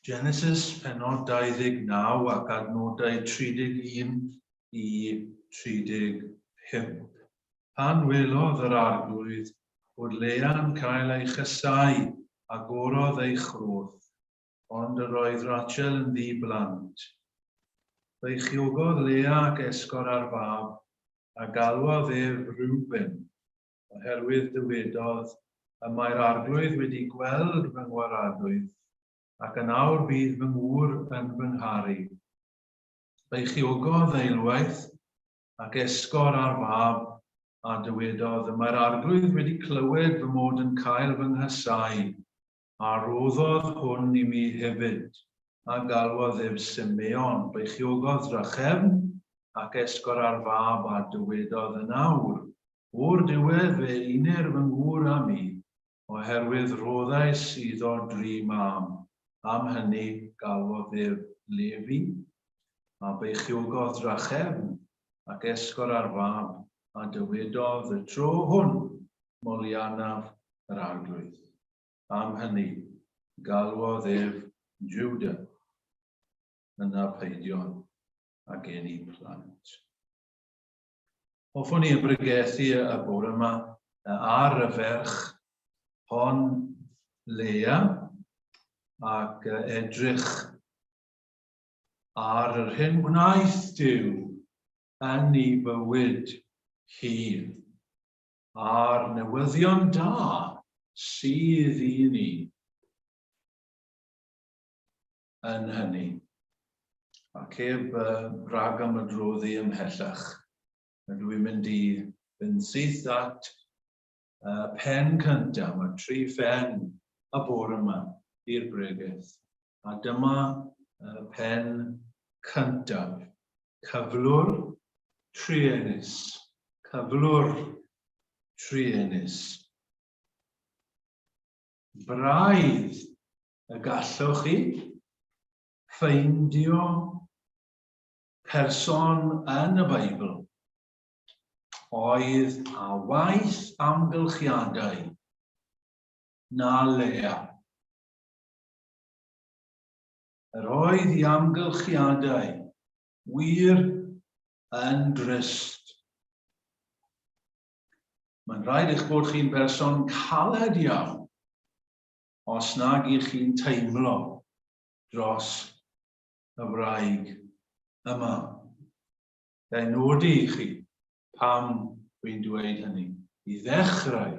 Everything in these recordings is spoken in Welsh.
Genesis pennod 29 ac adnodau 31 i 35. Pan welodd yr Arglwydd bod Lea'n cael ei chasau, agorodd ei chroth, ond yr oedd Rachel yn ddi-blant. Beichiogodd Lea ac esgor ar fab, a galwodd ef Reuben, oherwydd dywedodd, Y mae'r Arglwydd wedi gweld fy ngwaradwydd, ac yn awr bydd fy ngŵr yn fy ngharu. Beichiogodd eilwaith, ac esgor ar fab, a dywedodd, Y mae'r Arglwydd wedi clywed fy mod yn cael fy nghasáu, a rhoddodd hwn i mi hefyd. A galwodd ef Simeon. Beichiogodd drachefn, ac esgor ar fab, a dywedodd, Yn awr, o'r diwedd fe unir fy ngŵr â mi, oherwydd rhoddais iddo dri mab. Am hynny galwodd ef Lefi, a beichiogodd drachefn, ac esgor ar fab, a dywedodd, Y tro hwn, moliannaf yr Arglwydd. Am hynny, galwodd ef Judah. Yna peidiodd â geni plant. Hoffwn i bregethu y bore yma ar y ferch hon, Leia, ac edrych ar yr hyn gwnaeth Duw yn ei bywyd hi, a'r newyddion da sydd i ni yn hynny. Ac heb rag am adroddi ymhellach, rydw i'n mynd i fynd syth at y pen cyntaf. Mae tri phen y bore yma i'r bregeth. A dyma y pen cyntaf. Cyflwr truenus. Cyflwr truenus. Braidd y gallwch chi ffeindio person yn y Beibl oedd â waeth amgylchiadau na Lea. Yr oedd i amgylchiadau wir yn drist. Mae'n rhaid eich bod chi'n berson caled iawn os nag ych chi'n teimlo dros y wraig yma. Ga i nodi i chi pam dwi'n dweud hynny. I ddechrau,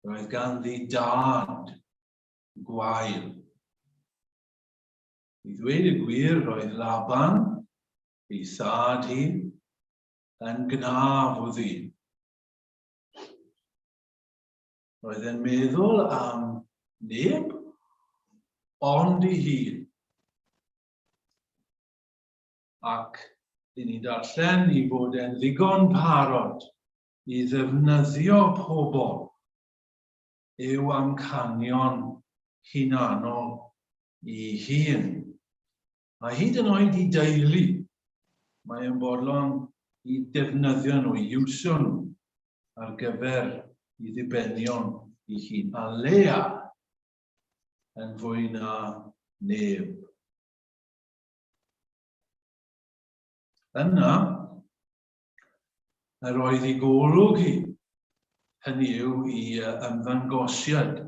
roedd ganddi dad gwael. I ddweud y gwir, roedd Laban, ei thad hi, yn gnaf o ddyn. Roedd e'n meddwl am neb ond ei hun. Ac i ni'n darllen i fod e'n ddigon parod i ddefnyddio pobl i'w amcanion hunanol i hun. A hyd yn oed i deulu, mae e'n bodlon i defnyddio nhw, i iwsio nhw ar gyfer i ddibenion i hun. A Lea yn fwy na neb. Yna, yr oedd i golwg hi, hynny yw i ymddangosiad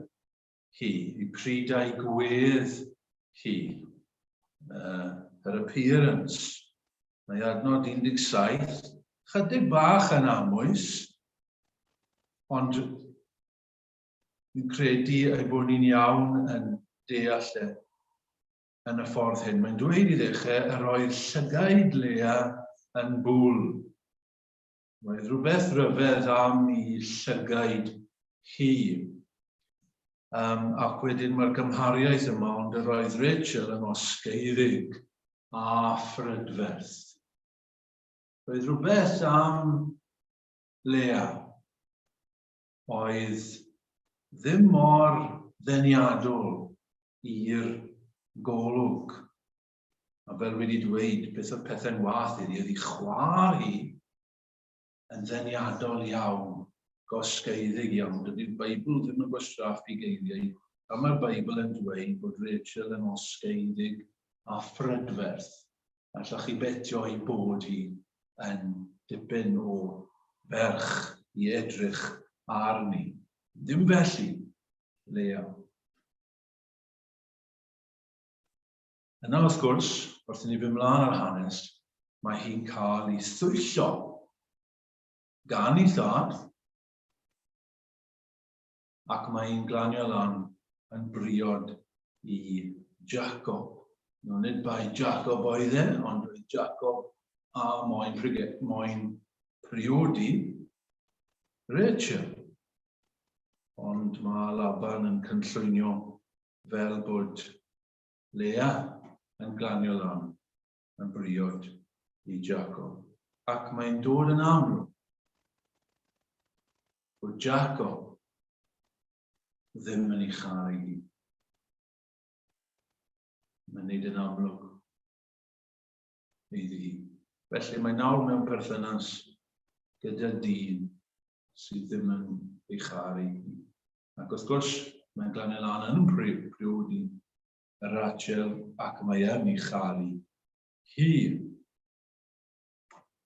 hi, i pryd a'i gwedd hi, her appearance. Mae adnod 17, chydig bach yn amwys, ond fi'n credu ei bod ni'n iawn yn deall e yn y ffordd hyn. Mae'n dweud i ddechrau, yr oedd llygaid Lea yn bwl. Roedd rhywbeth rhyfedd am i llygaid hi. Um, ac wedyn mae'r gymhariaeth yma, ond yr oedd Rachel yn osgeiddig a phrydferth. Roedd rhywbeth am Lea oedd ddim mor ddeniadol i'r golwg. A fel wedi dweud, beth oedd pethau'n wath iddi, oedd ei chwaer hi yn ddeniadol iawn. Gosgeiddig iawn. Dydy'r Beibl ddim yn gwastraffu geiriau. A mae'r Beibl yn dweud bod Rachel yn osgeiddig a phrydferth. Allwch chi betio ei bod hi yn dipyn o ferch i edrych arni. Ddim felly, Lea. Yna, wrth gwrs, wrth i ni fynd mlaen ar hanes, mae hi'n cael ei thwyllo gan ei thad, ac mae hi'n glanio lan yn briod i Jacob. No, nid bai Jacob oedd e, ond oedd Jacob a moyn, moyn priodi Rachel. Ond mae Laban yn cynllwynio fel bod Leah yn glanio lan yn briod i Jacob. Ac mae'n dod yn amlwg bod Jacob ddim yn ei charu hi. Mae'n neud yn amlwg iddi hi. Felly mae nawr mewn perthynas gyda dyn sydd ddim yn ei charu hi. Ac wrth gwrs, mae'n glanio lan yn priodi Rachel ac mae yn ei charu hi.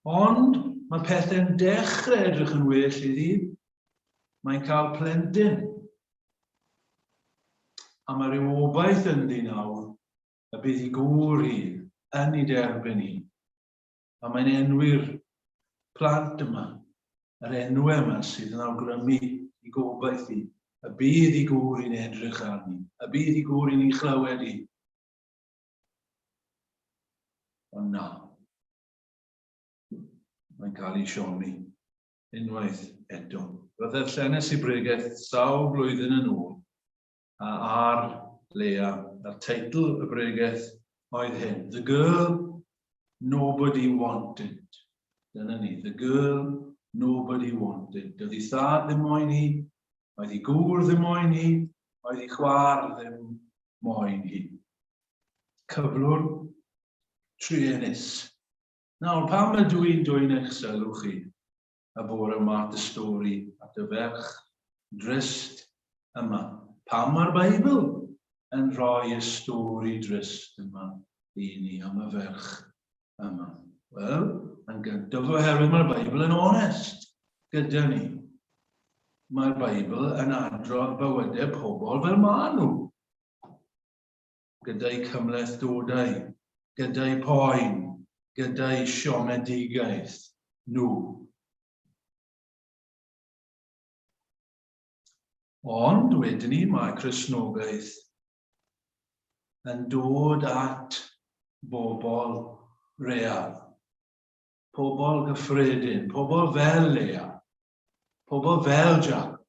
Ond mae pethau'n dechrau edrych yn well iddi. Mae'n cael plentyn. A mae rhyw obaith ynddi nawr y bydd ei gŵr hi yn ei derbyn hi. A mae'n enwi'r plant yma, yr enwau yma sydd yn awgrymu i gobaith i, y bydd i gŵr i'n edrych arni, y bydd i gŵr i'n ei chlywed i. Ond na, mae'n cael ei siomi unwaith eto. Fe ddarllenes i bregeth sawl blwyddyn yn ôl ar Lea, a'r teitl y bregeth oedd hyn, The Girl Nobody Wanted. Dyna ni, The Girl Nobody Wanted. Doedd ei thad ddim moyn hi, oedd ei gŵr ddim moyn hi, oedd ei chwaer ddim moyn hi. Cyflwr truenus. Nawr, pam ydw i'n dwyn eich sylw chi y bore yma at y stori, at y ferch drist yma? Pam mae'r Beibl yn rhoi y stori drist yma i ni am y ferch yma? Wel, yn gyntaf oherwydd mae'r Beibl yn onest gyda ni. Mae'r Beibl yn adrodd bywydau pobl fel maen nhw. Gyda'u cymhlethdodau, gyda'u poen, gyda'u siomedigaeth nhw. Ond wedyn ni, mae Cristnogaeth yn dod at bobl real, pobl gyffredin, pobl fel Lea, pobl fel Jac,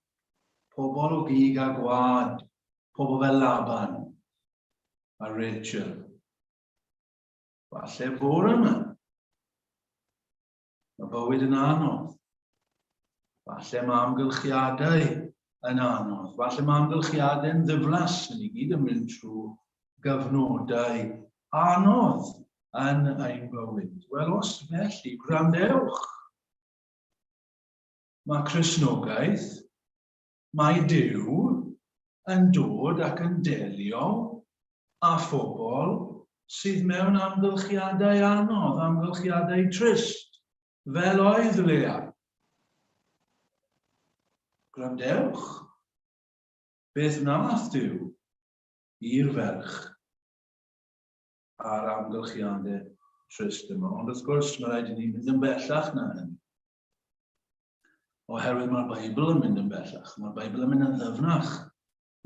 pobl o gig a gwad, pobl fel Laban a Rachel. Falle bore yma. Mae bywyd yn anodd. Falle mae amgylchiadau yn anodd. Falle mae amgylchiadau'n ddiflas. Ni gyd yn mynd trwy gyfnodau anodd yn ein bywyd. Wel, os felly, gwrandewch. Mae Cristnogaeth, mae Duw yn dod ac yn delio â phobl sydd mewn amgylchiadau anodd, amgylchiadau trist, fel oedd Lea. Gwrandewch, beth wnaeth Duw i'r ferch a'r amgylchiadau trist yma. Ond wrth gwrs, mae rhaid i ni fynd yn bellach na hynny. Oherwydd mae'r Beibl yn mynd yn bellach, mae'r Beibl yn mynd yn ddyfnach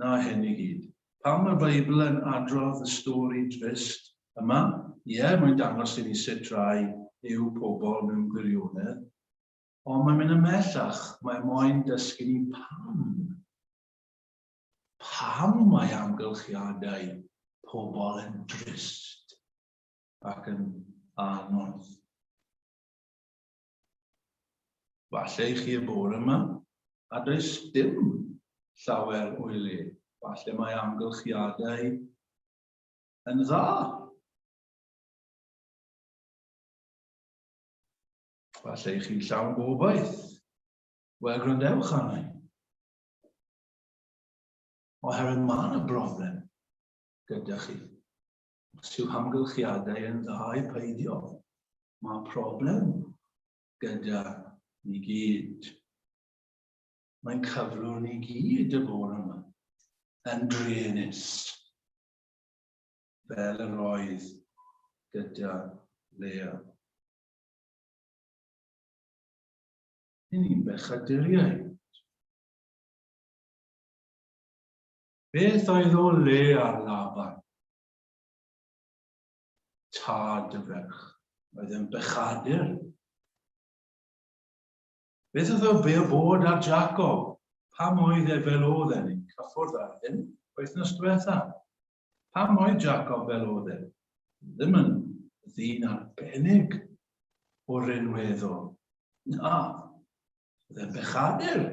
na hyn i gyd. Pam mae'r Beibl yn adrodd y stori drist yma? Ie, mae'n dangos i ni sut rai yw pobl mewn gwirionedd, ond mae'n mynd ymhellach, mae moyn dysgu ni pam. Pam mae amgylchiadau pobl yn drist ac yn anodd. Falle i chi y bore yma, a does dim llawer o'i le. Falle mae amgylchiadau yn dda. Falle i chi llawn gobaith. Wel, gwrandewch arna i. Oherwydd mae yna broblem gyda chi. Os yw hamgylchiadau yn dda i peidio, mae problem gyda ni gyd. Mae'n cyflwr ni gyd y bore yma yn druenus, fel yr oedd gyda Lea. Yn ni'n bechaduriaid. Beth oedd o le ar Laban? Tad y ferch. Oedd yn bechadur. Beth oedd o be o bod ar Jacob? Pam oedd e fel oedd e? Ni'n cyffwrdd ar hyn wythnos diwetha. Pam oedd Jacob fel oedd e? Ddim yn ddyn arbennig o rinweddol. Na, oedd e'n bechadur.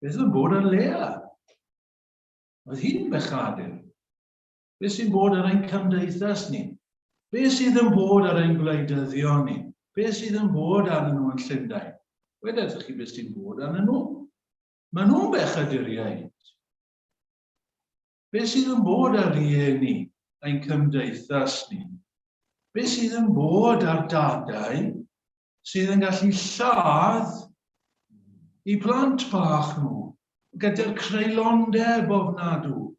Beth oedd yn bod ar Lea? Oedd hi'n bechadur. Beth sy'n bod ar ein cymdeithas ni? Beth sydd yn bod ar ein gwleidyddion ni? Beth sydd yn bod arnyn nhw yn Llundain? Wedai wrthych chi beth sy'n bod arnyn nhw. Maen nhw'n bechaduriaid. Beth sydd yn bod ar rieni ein cymdeithas ni? Beth sydd yn bod ar dadau sydd yn gallu lladd i plant bach nhw gyda'r creulondeb ofnadw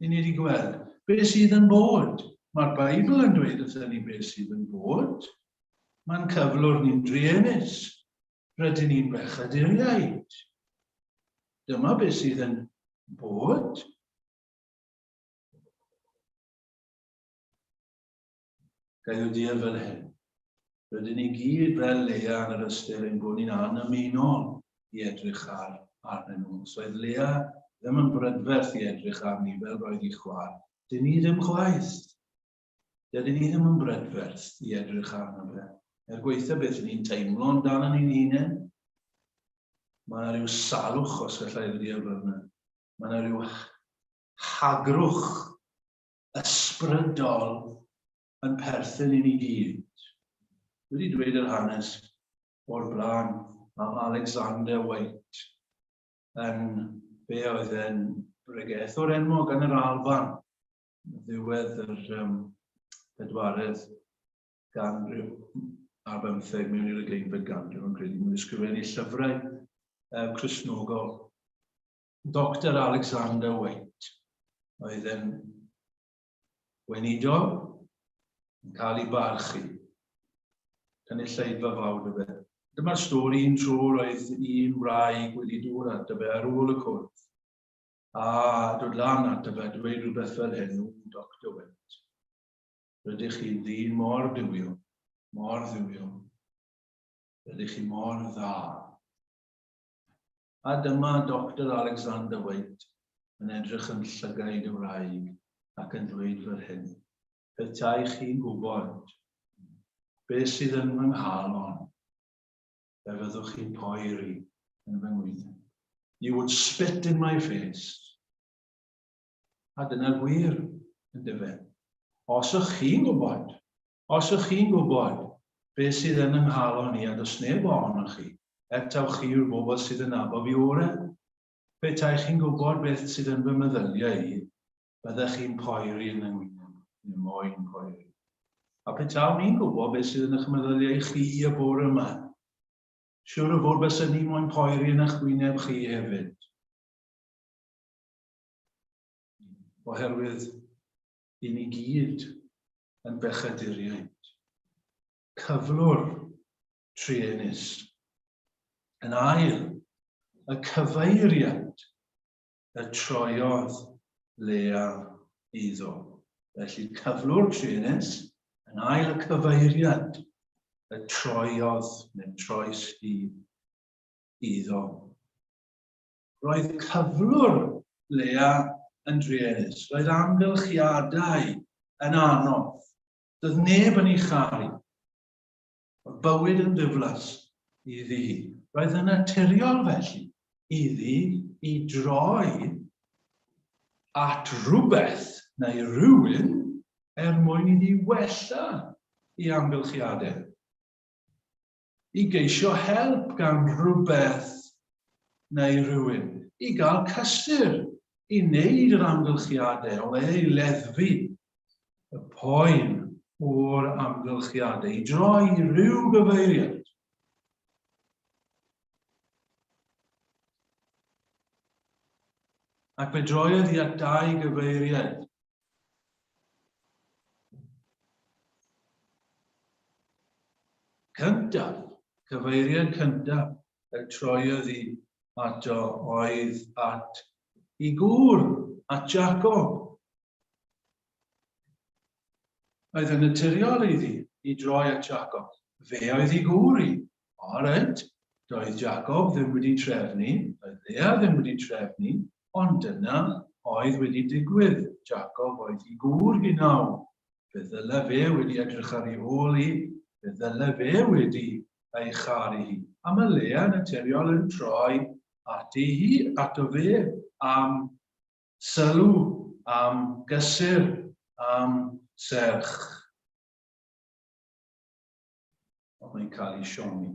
i ni wedi gweld? Beth sydd yn bod? Mae'r Beibl yn dweud wrthyn ni beth sydd yn bod. Mae'n cyflwr ni'n druenus. Rydyn ni'n bechaduriaid. Dyma beth sydd yn bod. Ga i ddweud fel hyn. Rydyn ni gyd fel Lea yn yr ystyr ein bod ni'n annymunol i edrych ar arnyn nhw. Os oedd Lea ddim yn brydferth i edrych arni fel roedd ei chwaer, dyn ni ddim chwaith. Dydyn ni ddim yn brydferth i edrych arno fe. Er gweitha beth ni'n teimlo amdano ni'n hunain, mae yna rhyw salwch, os gallai ddweud fel yna. Mae yna rhyw hagrwch ysbrydol yn perthyn i ni gyd. Dwi wedi dweud yr hanes o'r blaen am Alexander Waite yn be oedd e'n bregethwr enwog yn yr Alban ddiwedd yr um, pedwaredd ganrif ar bymtheg mewn i'r ugeinfed ganrif yn credu, mae'n ysgrifennu llyfrau um, Cristnogol. Doctor Alexander Waite oedd yn weinidog yn cael ei barchu. Cynulleidfa fawr dy fe. Dyma'r stori un tro roedd un wraig wedi dod ato fe ar ôl y cwrdd a dod lan ato fe a dweud rhywbeth fel hyn, o, Doctor Waite, rydych chi'n ddyn mor dduwiol, mor dduwiol, rydych chi mor dda. A dyma Doctor Alexander Waite yn edrych yn llygaid y wraig ac yn dweud fel hyn, Petai chi'n gwybod beth sydd yn fy nghalon, fe fyddwch chi'n poeri yn fy ngwyneb. You would spit in my face. A dyna'r gwir, yndyfe? Os ych chi'n gwybod Os ych chi'n gwybod beth sydd yn 'y nghalon i, a does neb ohonoch chi, er taw chi yw'r bobl sydd yn nabod fi ore, petai chi'n gwybod beth sydd yn fy meddyliau i, byddech chi'n poeri yn 'y ngwyneb, neu moyn poeri. A petawn i'n gwybod beth sydd yn eich meddyliau chi y bore yma, siwr o fod bysen ni moyn poeri yn eich gwyneb chi hefyd. Oherwydd i ni gyd yn bechaduriaid. Cyflwr truenus. Yn ail, y cyfeiriad y troiodd Lea iddo. Felly cyflwr truenus, yn ail y cyfeiriad y troiodd neu troes hi iddo. Roedd cyflwr Lea yn druenus. Roedd amgylchiadau yn anodd. Doedd neb yn ei charu. Roedd bywyd yn ddiflas iddi hi. Roedd yn naturiol felly iddi i droi at rhywbeth neu rhywun er mwyn iddi wella i amgylchiadau. i geisio help gan rhywbeth neu rhywun, i gael cysur, i wneud yr amgylchiadau, o le i leddfu y poen o'r amgylchiadau, i droi i ryw gyfeiriad. Ac fe droiodd hi at dau gyfeiriad. Cyntaf, cyfeiriad cyntaf y troiodd hi ato oedd at i gŵr, at Jacob. Oedd yn naturiol iddi i droi at Jacob. Fe oedd ei gŵr hi. O reit, doedd Jacob ddim wedi trefnu, doedd Leah ddim wedi trefnu, ond dyna oedd wedi digwydd. Jacob oedd ei gŵr hi nawr. Fe ddyle fe wedi edrych ar ei ôl hi, fe ddyle fe wedi ei charu hi. A mae Leah naturiol yn troi ati hi, ato fe, am sylw, am gysur, am serch. Ond mae'n cael ei siomi.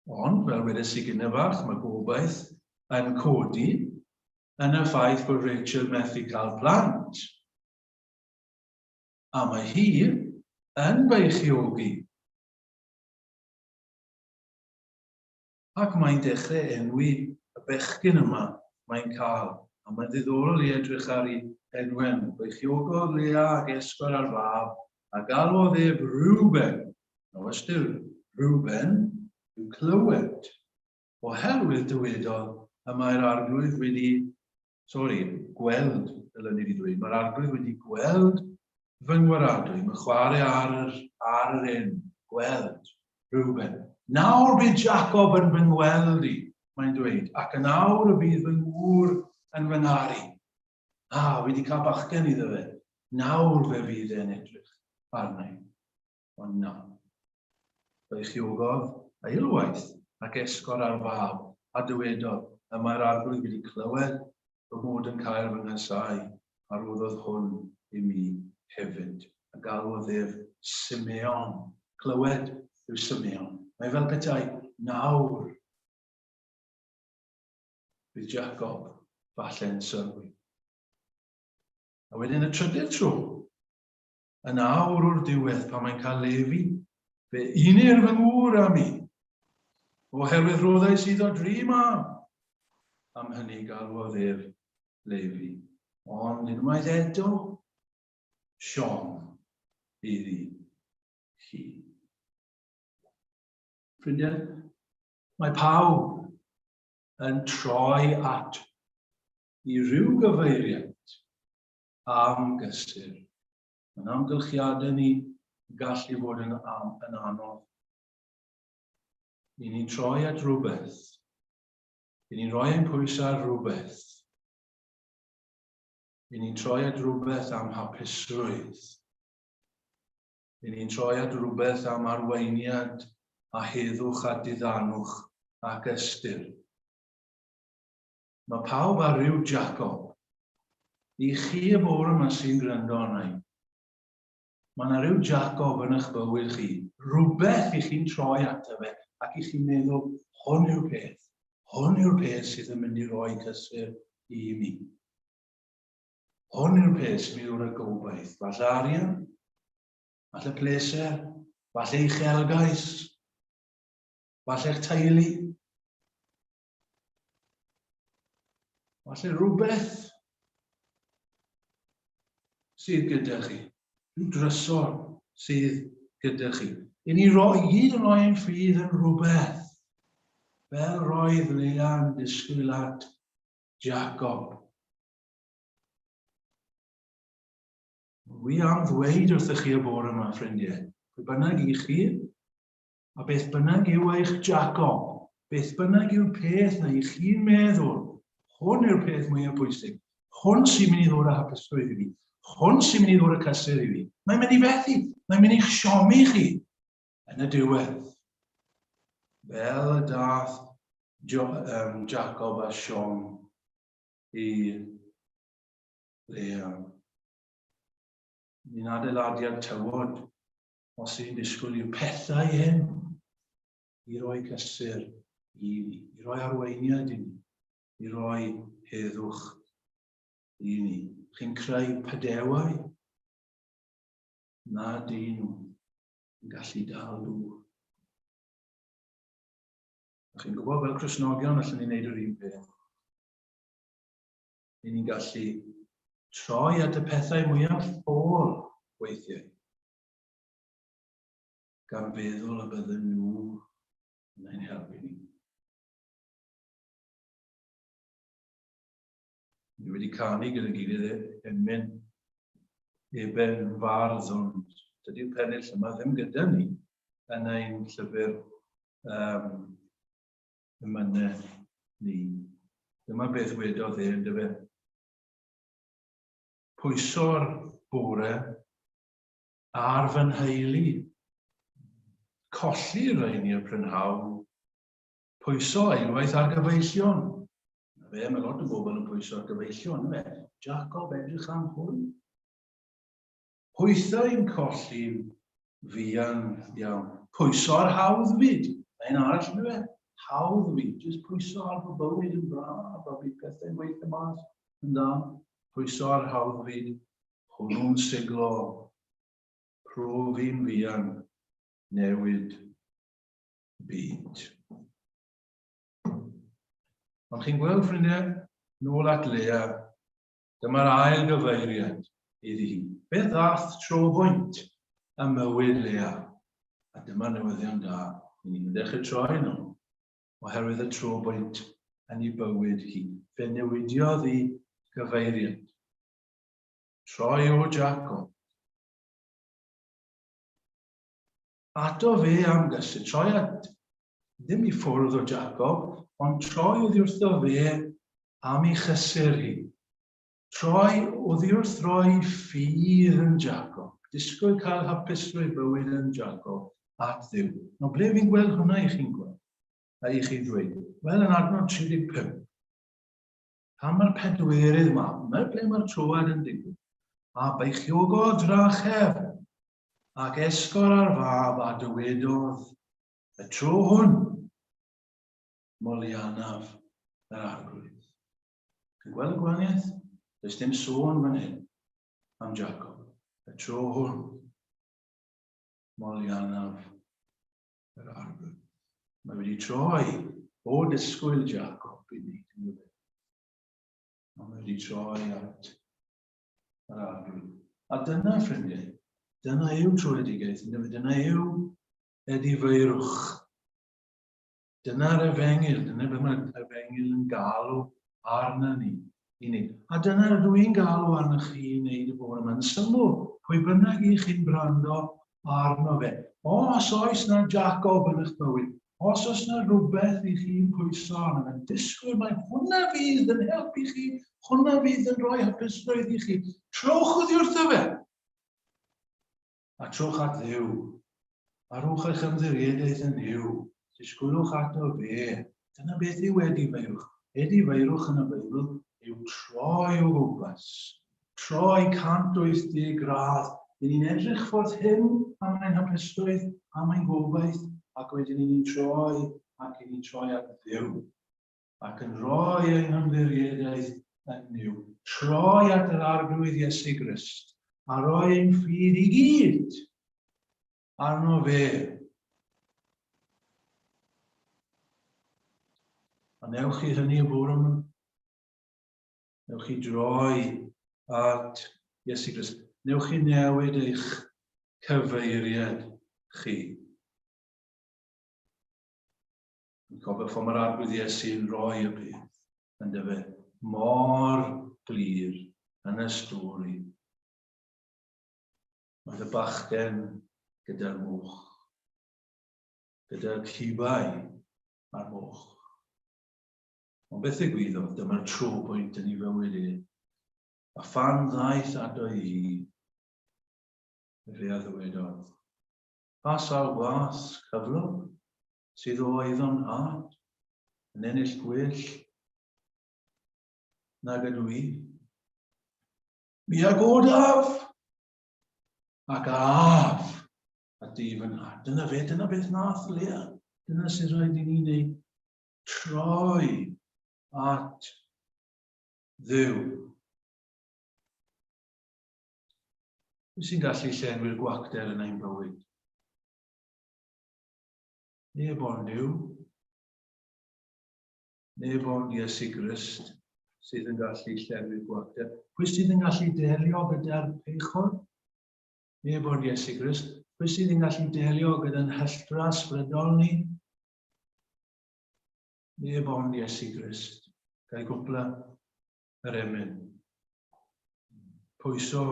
Ond, fel wedes i gynne fach, mae gobaith yn codi yn y ffaith bod Rachel methu cael plant. A mae hi yn beichiogi. Ac mae'n dechrau enwi y bechgyn yma mae'n cael. A mae'n ddiddorol i edrych ar ei enwau nhw. Beichiogodd Lea ac esgor ar fab, a galwodd ef Reuben. Nawr ystyr Reuben yw clywed. Oherwydd dywedodd, y mae'r Arglwydd wedi, sori, gweld, dylen ni wedi dweud, mae'r Arglwydd wedi gweld fy ngwaradwy, mae chwarae ar yr, ar yr enw, gweld, Reuben. Nawr bydd Jacob yn fy ngweld i, mae'n dweud, ac yn awr y bydd fy ngŵr yn fy ngaru. Ah, fi wedi cael bachgen iddo fe. Nawr fe fydd e'n edrych arna i. Ond na. Beichiogodd eilwaith ac esgor ar fab, a dywedodd, Y mae'r Arglwydd wedi clywed fy mod yn cael fy nghasáu, a roddodd hwn i mi hefyd. A galwodd ef Simeon. Clywed yw Simeon. Mae fel petai nawr bydd Jacob falle'n sylwi. A wedyn y trydydd tro, Yn awr o'r diwedd, pan mae'n cael Lefi, fe unir fy ngŵr â mi, oherwydd rhoddais iddo dri mab. Am hynny galwodd ef Lefi. Ond unwaith eto, siom iddi hi. Ffrindiau, mae pawb yn troi at i ryw gyfeiriad am gysur. Mae'n amgylchiadau ni yn gallu fod yn, am, yn anodd. I ni'n troi at rhywbeth. I ni'n rhoi ein pwysau ar rhywbeth. I ni'n troi at rhywbeth am hapusrwydd. I ni'n troi at rhywbeth am arweiniad a heddwch a diddanwch ac ystyr. Mae pawb ar ryw Jacob. I chi y bore yma sy'n gwrando arna i, mae yna ryw Jacob yn eich bywyd chi, rhywbeth i chi'n troi ato fe ac i chi'n meddwl, hwn yw'r peth, hwn yw'r peth sydd yn mynd i roi cysur i mi. Hwn yw'r peth sy'n mynd i roi gobaith. Falle arian, falle pleser, falle uchelgais, falle'ch teulu. Falle rhywbeth sydd gyda chi, rhyw drysor sydd gyda chi. I ni roi, i gyd yn rhoi ein ffydd yn rhywbeth, fel roedd Lea'n disgwyl at Jacob. Wi am ddweud wrthych chi y bore yma, ffrindiau, pwy bynnag i chi, A beth bynnag yw eich Jacob, beth bynnag yw'r peth na i chi'n meddwl, hwn yw'r peth mwyaf pwysig, hwn sy'n mynd i ddod â hapusrwydd i fi, hwn sy'n mynd i ddod â cysur i fi, mae'n mynd i fethu, mae'n mynd i'ch siomi chi yn y diwedd. Fel y dath jo, um, Jacob a Siom i Lea. Ni'n adeiladu ar tywod. Os yw'n disgwyl i'r pethau hyn i roi cysur i ni, i roi arweiniad i ni, i roi heddwch i ni. Chi'n creu padewau nad dyn nhw yn gallu dal dŵr. A chi'n gwybod, fel Cristnogion, allwn ni wneud yr un peth. Ni'n ni'n gallu troi at y pethau mwyaf ffôl weithiau, gan feddwl y bydden nhw yn ein helpu ni. Ni wedi canu gyda'n gilydd e, emyn Eben Fardd, ond dydy'r pennill yma ddim gyda ni yn ein llyfr um, emynau ni. Dyma beth wedodd e, yndyfe. Pwyso'r bore ar fy nheulu. Colli rheini y prynhawn. Pwyso eilwaith ar gyfeillion. Na fe, mae lot o bobl yn pwyso ar gyfeillion, na fe. Jacob, edrych am hwn. Hwythau'n colli'n fuan iawn. Pwyso ar hawdd fyd. Mae un arall, na fe. Hawdd fyd. Jyst pwyso ar fy bywyd yn braf, a bydd pethau'n gweithio mas yn dda. Pwyso ar hawdd fyd. Hwnnw'n siglo. Profi'n fuan. Newid byd. Ond chi'n gweld, ffrindiau, nôl at Lea, dyma'r ail gyfeiriad iddi hi. Beth ddath trobwynt ym mywyd Lea? A dyma'r newyddion da, i ni'n dechrau troi nhw, oherwydd y trobwynt yn ei bywyd hi. Fe newidiodd i gyfeiriad. Troi o Jacob. Ato fe am gysur. Troi at, ddim i ffwrdd o Jacob, ond troi oddi wrtho fe am ei chysur hi. Troi oddi wrth roi ffydd yn Jacob. Disgwyl cael hapusrwydd bywyd yn Jacob at Dduw. Nawr, ble fi'n gweld hwnna i chi'n gweld? A i chi ddweud? Wel, yn adnod 35. Pan mae'r pedwerydd mab, mae ble mae'r troad yn digwydd. A beichiogodd drachefn Ac esgor ar fab a dywedodd, Y tro hwn, moliannaf yr Arglwydd. Chi'n gweld y gwahaniaeth? Does dim sôn fan hyn am Jacob. Y tro hwn, moliannaf yr Arglwydd. Mae wedi troi o disgwyl Jacob i wneud unrhyw beth. Ond mae wedi troi at yr Arglwydd. A dyna, ffrindiau, dyna yw tröedigaeth, dyna yw edifeirwch. Dyna'r efengyl, dyna beth mae'r efengyl yn galw arna ni i wneud. A dyna rydw i'n galw arnoch chi i wneud y bore yma. Yn syml, pwy bynnag i chi'n gwrando arno fe. Os oes na Jacob yn eich bywyd, os oes na rhywbeth i chi'n pwyso arno fe, disgwyl mai hwnna fydd yn helpu chi, hwnna fydd yn rhoi hapusrwydd i chi, trowch oddi wrtho fe. A trowch at Dduw. A rhowch eich ymddiriedaeth yn Nuw. Disgwylwch ato fe. Dyna beth yw edifeirwch. Edifeirwch yn y Beibl yw troi o gwmpas. Troi 180 gradd. Dyn ni'n edrych ffordd hyn am ein hapusrwydd, am ein gobaith, ac wedyn ni'n troi ac ni'n troi at Dduw. Ac yn rhoi ein hymddiriedaeth yn Nuw. Troi at yr Arglwydd Iesu Grist, a rhoi ein ffydd i gyd arno fe. A newch chi hynny y bore yma? Newch chi droi at Iesu Grist. Newch chi newid eich cyfeiriad chi. Yn cofio ffordd mae'r Arglwydd Iesu'n rhoi y peth yn dyfe mor glir yn y stori. Mae y bachgen gyda'r moch, gyda'r cibau a'r moch. Ond beth ddigwyddodd, dyma'r trobwynt yn ei fywyd e. A phan ddaeth ato ei hun, fe a ddywedodd, Pa sawl gwas cyflog sydd o eiddo'n nhad yn ennill gwell nag ydw i? Mi a godaf ac af. A di fy nhad. Dyna fe, dyna beth nath Lea. Dyna sy'n rhaid i ni wneud. Troi at Dduw. Pwy sy'n gallu llenwi'r gwacter yn ein bywyd? Neb ond Duw. Neb ond Iesu Grist sydd yn gallu llenwi'r gwacter. Pwy sydd yn gallu delio gyda'r pechod? Neb ond Iesu Grist. Pwy sydd yn gallu delio gyda'n hylltra ysbrydol ni? Neb ond Iesu Grist. Gai gwpla yr emyn. Pwyso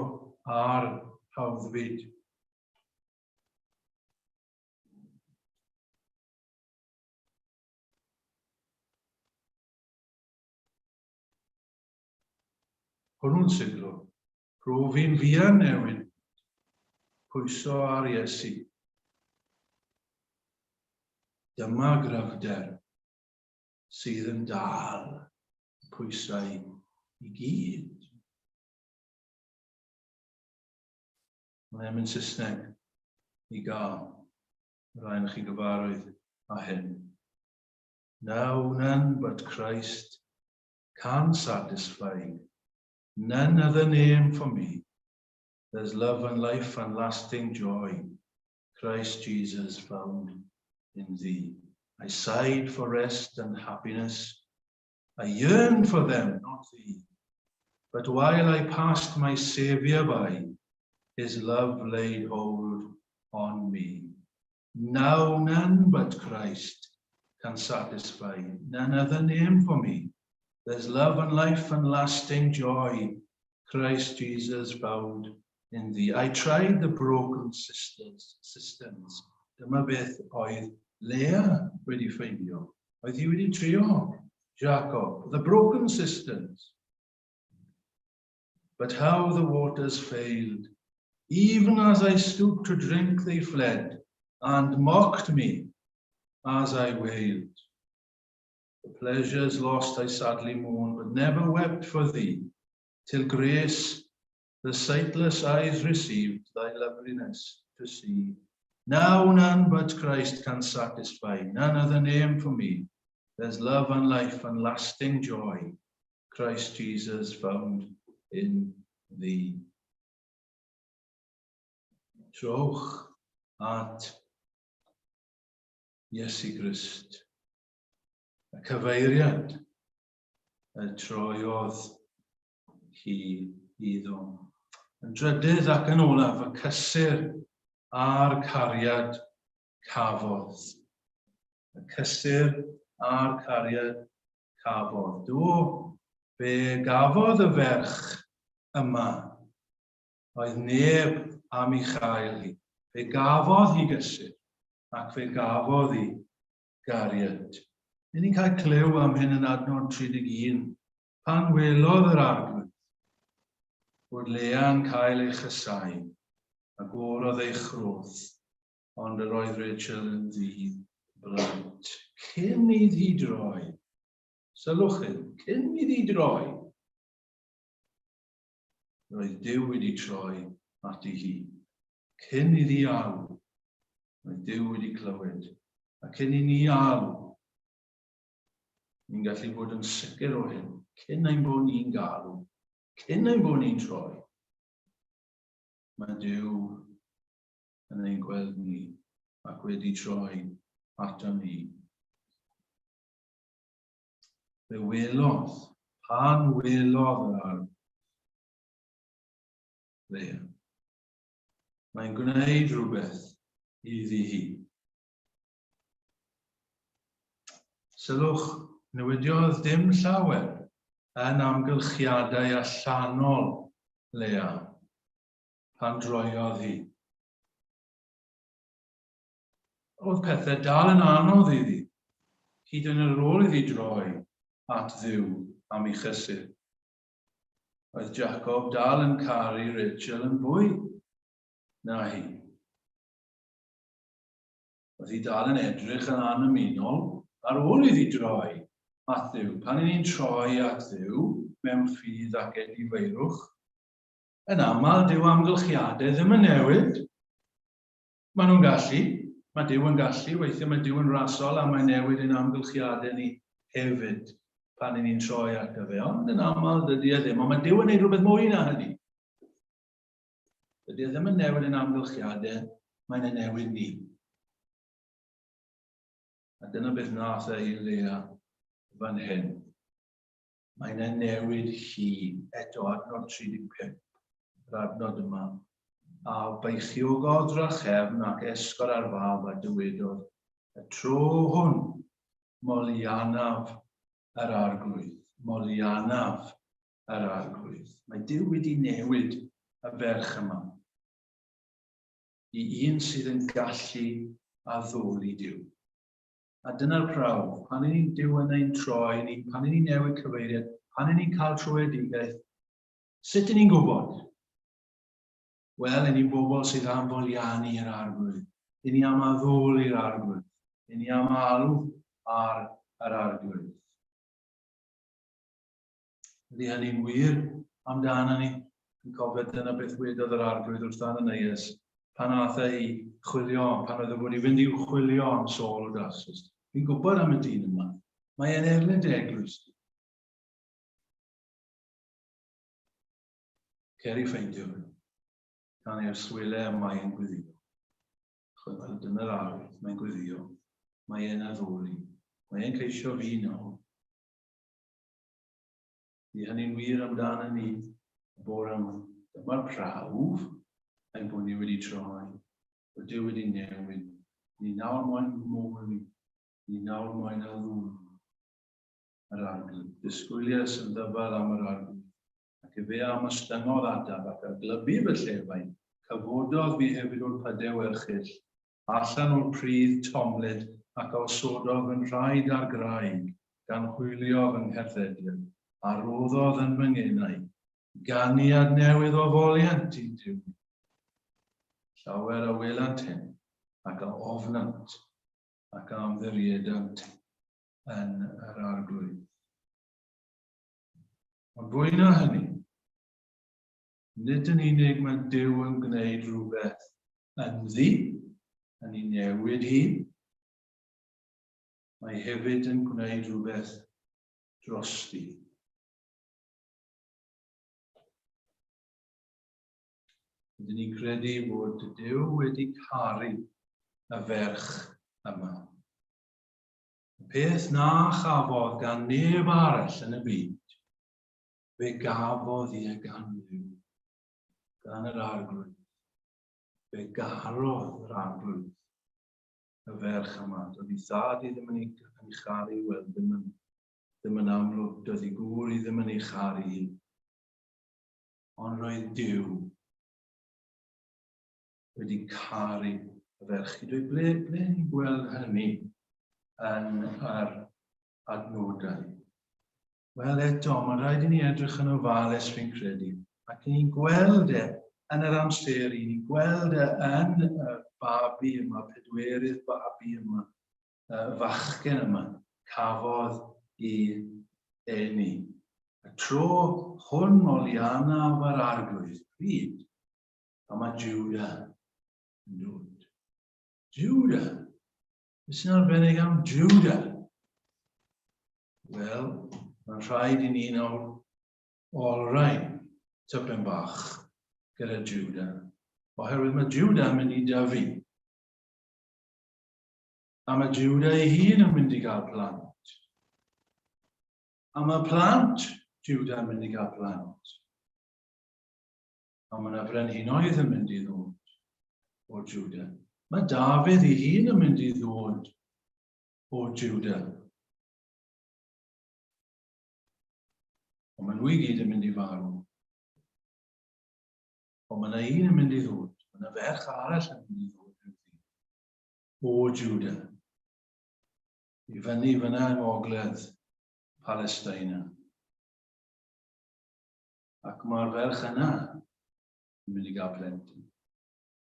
ar hawddfyd. Hwnnw'n siglo. Profi'n fuan newid. Pwyso ar Iesu. Dyma gryfder sydd yn dal y pwysau i gyd. Mae'n emyn Saesneg i gael. Rhaid i chi gyfarwydd â hyn. Now none but Christ can satisfy, none other name for me. There's love and life and lasting joy, Christ Jesus found in thee. I sighed for rest and happiness, I yearned for them, not thee. But while I passed my Saviour by, his love laid hold on me. Now none but Christ can satisfy, none other name for me. There's love and life and lasting joy, Christ Jesus found in thee. I tried the broken sisters, systems. Dyma beth oedd Leah wedi ffeindio. Oedd hi wedi trio Jacob, the broken cisterns. But how the waters failed. Even as I stooped to drink they fled, and mocked me as I wailed. The pleasures lost I sadly mourn, but never wept for thee, till grace the sightless eyes received thy loveliness to see. Now none but Christ can satisfy, none other name for me. There's love and life and lasting joy, Christ Jesus found in thee. Trowch at Iesu Grist. Y cyfeiriad y troiodd hi iddo. Yn drydydd ac yn olaf, y cysur a'r cariad cafodd. Y cysur a'r cariad cafodd. Do, fe gafodd y ferch yma. Oedd neb am ei chael hi. Fe gafodd hi gysur, ac fe gafodd hi gariad. Ni'n ni'n cael clyw am hyn yn adnod 31, pan welodd yr arglwydd bod Lea'n cael ei chysau, a gorodd ei chroth, ond yr oedd Rachel yn ddi blant. Cyn iddi droi, sylwch hyn, cyn iddi droi, roedd Duw wedi troi ati hi. Cyn iddi alw, roedd Duw wedi clywed. A cyn i ni alw, ni'n gallu bod yn sicr o hyn, cyn ein bod ni'n galw, cyn ein bod ni'n troi, mae Duw yn ein gweld ni ac wedi troi ato ni. Fe welodd, pan welodd yr ardd, Leia. Mae'n gwneud rhywbeth iddi hi. Sylwch, newidiodd dim llawer yn amgylchiadau allanol Lea pan droiodd hi. Oedd pethau dal yn anodd iddi, hyd yn yr ôl iddi droi at Dduw am ei chysur. Oedd Jacob dal yn caru Rachel yn fwy na hi. Oedd hi dal yn edrych yn annymunol ar ôl iddi droi at Dduw. Pan y'n ni'n troi at Dduw mewn ffydd ac edifeirwch, yn aml dyw amgylchiadau ddim yn newid. Maen nhw'n gallu, mae Duw yn gallu, weithiau mae Duw yn rasol a mae'n newid ein amgylchiadau ni hefyd pan y'n ni'n troi ato fe, ond yn aml dydy e ddim, ond mae Duw yn gwneud rhywbeth mwy na hynny. Dydy e ddim yn newid ein amgylchiadau, mae'n ei newid ni. A dyna beth nath e i Lea fan hyn. Mae'n ei newid hi eto, adnod 35, yr adnod yma. A beichiogodd drachefn ac esgor ar fab a dywedodd, y tro hwn, molianaf yr arglwydd, molianaf yr arglwydd. Mae Duw wedi newid y ferch yma i un sydd yn gallu addoli Duw. A dyna'r prawf, pan y'n ni'n Duw yn ein troi ni, pan y'n ni'n newid cyfeiriad, pan y'n ni'n cael tröedigaeth, sut y'n ni'n gwybod? Wel, y'n ni'n bobl sydd am foliannu yr Arglwydd. Y'n ni am addoli'r Arglwydd. Y'n ni am alw ar yr Arglwydd. Ydy hynny'n wir amdano ni? Dwi'n cofio dyna beth wedodd yr Arglwydd wrth Ananias pan aeth e i chwilio, pan oedd e fod i fynd i'w chwilio am Saul o Darsus. Fi'n gwybod am y dyn yma. Mae e'n erlyn dy eglwys di. Cer i ffeindio fe. Gan i'r swele y mae e'n gweddio. Chwel, dyna'r arwydd, mae'n gweddio. Mae e'n addoli. Mae e'n ceisio fi nawr. Ydy hynny'n wir amdano ni y bore yma? Dyma'r prawf ein bod ni wedi troi, bod Duw wedi newid. Ni nawr moyn moli, ni nawr moyn addoli yr Arglwydd. Disgwyliais yn ddyfal am yr Arglwydd, ac efe a ymostyngodd ataf ac a glybu fy llefain, cyfododd fi hefyd o'r pydew erchyll, Allan o'r pridd tomlyd ac a osododd fy nhraed ar graig, gan hwylio fy ngherddediad, a roddodd yn fy ngenau ganiad newydd o foliant i'n Duw ni. Llawer a welant hyn, ac a ofnant, ac a ymddiriedant yn yr Arglwydd. Ond fwy na hynny, Nid yn unig mae Duw yn gwneud rhywbeth ynddi, yn ei newid hi, mae hefyd yn gwneud rhywbeth drosti. Rydyn ni'n credu bod Duw wedi caru y ferch yma. Y peth na chafodd gan neb arall yn y byd Fe gafodd hi e gan Dduw, gan yr Arglwydd. Fe garodd yr Arglwydd y ferch yma. Doedd ei thad i ddim yn ei, yn ei charu, wel, ddim yn, ddim yn amlwg, doedd ei gŵr i ddim yn ei charu hi. Ond roedd Duw wedi caru y ferch. Dwi ble, ble ni'n gweld hynny yn yr adnodau? Wel eto, mae'n rhaid i ni edrych yn ofalus fi'n credu, ac ni'n gweld e yn yr amseru, ni'n gweld e yn y babi yma, pedwerydd babi yma, y fachgen yma, cafodd i eni. Y tro hwn molianaf yr arglwydd, pryd? A mae Judah yn dod. Judah! Beth sy'n arbennig am Judah? Wel, mae'n rhaid i ni nawr olrhain tipyn bach gyda Judah, oherwydd mae Judah yn mynd i dyfu. A mae Judah ei hun yn mynd i gael plant. A mae plant Judah yn mynd i gael plant. A mae yna frenhinoedd yn mynd i ddod o Judah. Mae Dafydd ei hun yn mynd i ddod o Judah. Ond maen nhw i gyd yn mynd i farw. Ond mae yna un yn mynd i ddod. Mae yna ferch arall yn mynd i ddod rhyw ddydd. O Judah. I fyny fyna yng ngogledd Palestina. Ac mae'r ferch yna yn mynd i gael plentyn.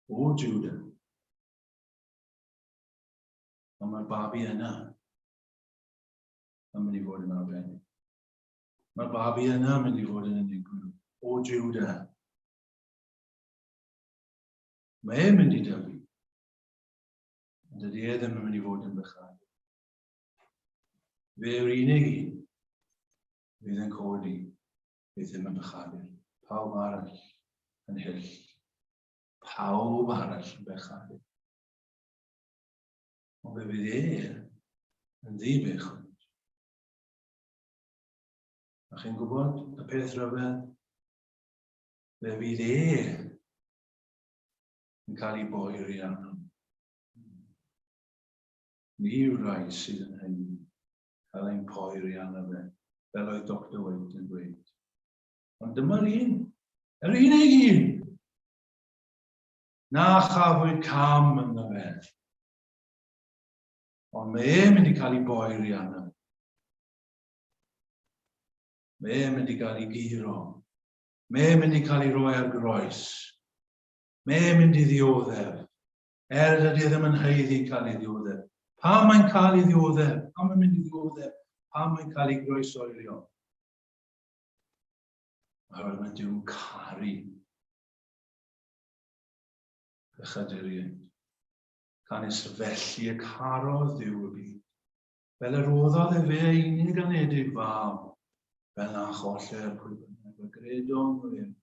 O Judah. Ond mae'r babi yna yn mynd i fod yn arbennig. Mae'r babi yna yn mynd i fod yn unigryw. O Judah. Mae e'n mynd i dyfu. Ond dydy e ddim yn mynd i fod yn bechadur. Fe yw'r unig un fydd yn codi, fydd ddim yn bechadur. Pawb arall yn hyll. Pawb arall yn bechadur. Ond fe fydd e yn ddi-bechod. A chi'n gwybod y peth rhyfedd? Fe fydd e yn cael ei boeri arno. Ni yw'r rhai sydd yn haeddu cael ein poeri arno fe, fel oedd Doctor White yn dweud. Ond dyma'r un, yr unig un, na chafwyd cam ynddo fe. Ond mae e'n mynd i cael ei boeri arno. Mae e'n mynd i gael ei guro. Mae e'n mynd i cael ei roi ar groes. Mae e'n mynd i ddioddef. Er dydy e ddim yn haeddu cael ei ddioddef. Pam mae'n cael ei ddioddef? Pam mae'n mynd i ddioddef? Pam mae'n cael ei groesoelio? Oherwydd mae Duw'n caru pechaduriaid. Canys felly y carodd Duw y byd, fel yr roddodd efe ei unig anedig fab, fel na choller pwy bynnag a gredo ynddo ef,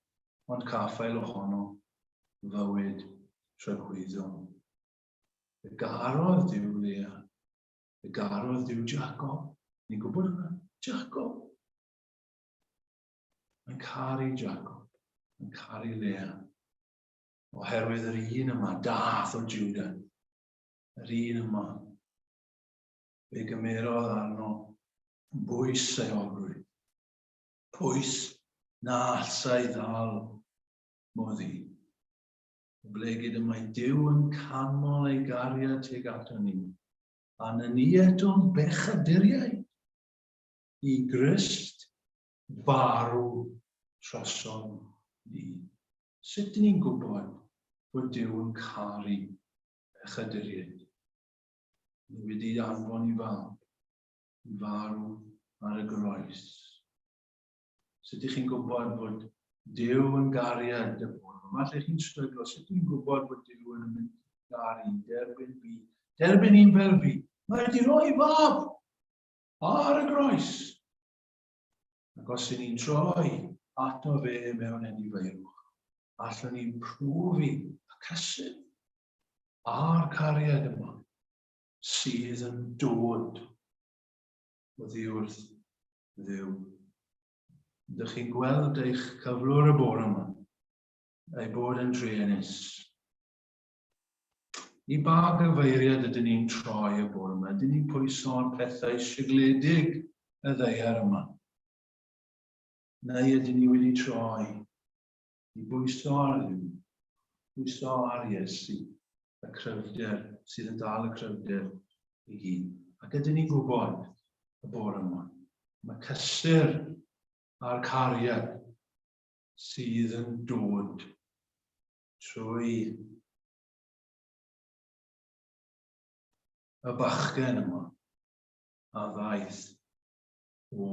ond caffael ohono fywyd tragwyddol. Fe garodd Duw Lea, fe garodd Duw Jacob. Ni'n gwybod hwnna? Jacob. Mae'n caru Jacob, mae'n caru Lea. Oherwydd yr un yma, dath o Juda, yr un yma, fe gymerodd arno bwys ei ogrwydd, pwys na allsai ddal moddi. Oblegid y mae Duw yn canmol ei gariad tuag ato ni, a na ni eto'n bechaduriaid i Grist farw trosom ni. Sut dyn ni'n gwybod bod Duw yn caru pechaduriaid? Ni wedi anfon i fab i farw ar y groes. Sut ydych chi'n gwybod bod Duw yn gariad y bore yma? Lle chi'n stryglo, sut dwi'n gwybod bod Duw yn mynd i garu, derbyn fi, derbyn un fel fi? Mae wedi rhoi fab ar y groes. Ac os ydyn ni'n troi ato fe mewn edifeirwch, allwn ni profi y cysur a'r cariad yma sydd yn dod oddi wrth Dduw. Ydych chi'n gweld eich cyflwr y bore yma, ei bod yn druenus. I ba gyfeiriad ydyn ni'n troi y bore yma? Ydyn ni'n pwyso ar pethau sigledig y ddaear yma? Neu ydyn ni wedi troi i bwyso ar Dduw, pwyso ar Iesu, y cryfder sydd yn dal y cryfder i gyd? Ac ydyn ni'n gwybod y bore yma, mae cysur a'r cariad sydd yn dod trwy y bachgen yma a ddaeth o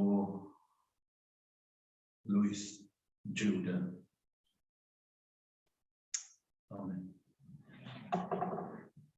lwyth Judah. Amen.